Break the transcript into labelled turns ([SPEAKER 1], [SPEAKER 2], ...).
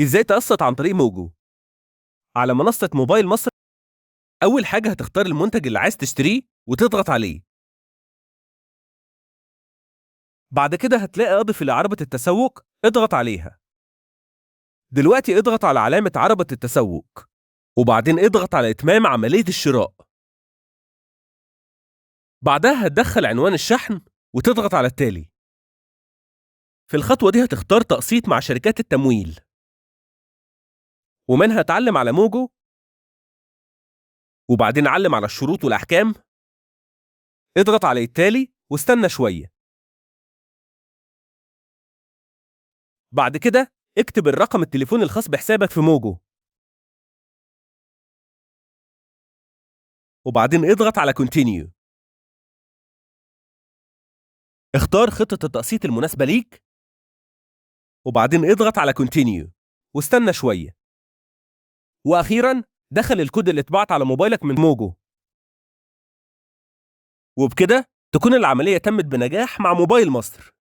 [SPEAKER 1] ازاي تقسط عن طريق موجو على منصة موبايل مصر؟ أول حاجة هتختار المنتج اللي عايز تشتريه وتضغط عليه. بعد كده هتلاقي أضف إلى عربة التسوق، اضغط عليها. دلوقتي اضغط على علامة عربة التسوق، وبعدين اضغط على إتمام عملية الشراء. بعدها هتدخل عنوان الشحن وتضغط على التالي. في الخطوة دي هتختار تقسيط مع شركات التمويل، ومنها تعلم على موجو، وبعدين علم على الشروط والأحكام. اضغط على التالي واستنى شوية. بعد كده اكتب الرقم التليفون الخاص بحسابك في موجو، وبعدين اضغط على Continue. اختار خطة التقسيط المناسبة ليك، وبعدين اضغط على Continue واستنى شوية. وأخيراً دخل الكود اللي اتبعت على موبايلك من موجو، وبكده تكون العملية تمت بنجاح مع موبايل مصر.